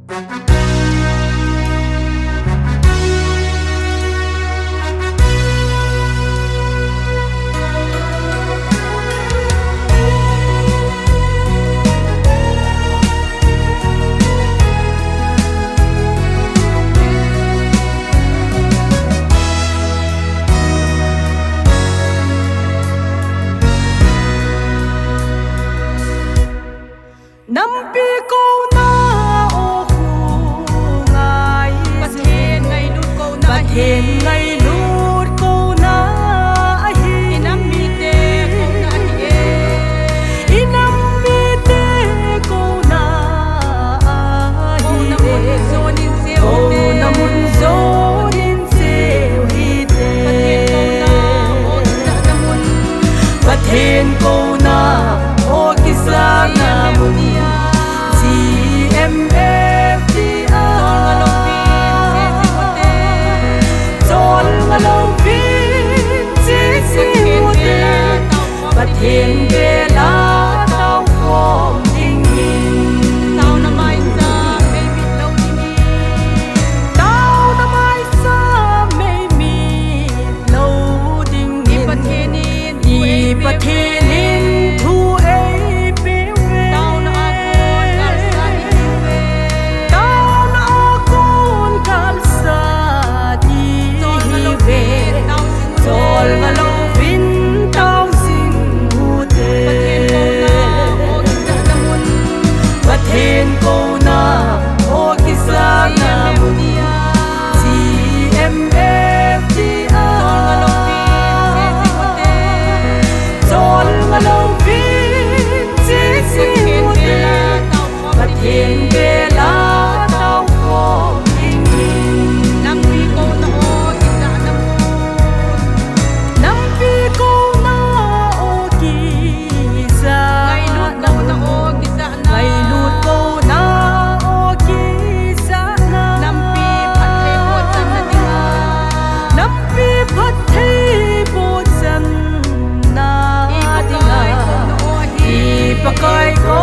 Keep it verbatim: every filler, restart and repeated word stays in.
Nampi kona o khu ngai. Pathen ngailut kona ahi. Pathen ngailut kona ahi. I nam mite kona ahi e. I nam mite kona ahi e. Kona mun jonin seo hite. Kona mun jonin seo hite. Pathen kona o kisahna mun. Pathen kona o kisahna mun. G M F D I. Chol nga louvin, chol nga louvin, chol nga louvin, chol nga louvin. Pathen vela taokhom dingin. Taona maisam meimit lou dingin. Taona maisam meimit lou dingin. I Pathen in thu eipeh uve. I Pathen in thu eipeh uve. Taona a kon kalsah ding ihiuve. Taona a kon kalsah ding ihiuve. Chol nga louvin, tao jing ute. Pathen kona o kisahna mun. G M F D I. Chol nga louvin, chol nga louvin, chol nga louvin. Pathen vela taokhom dingin. Nampi kona o kisahna mun. Nampi kona o kisahna. Ngailut kona o kisahna. Ngailut kona o kisahna. Nampi phatthei bohchanna dinga. Nampi phatthei bohchanna dinga. I Pakai kona o ahi. I Pakai kona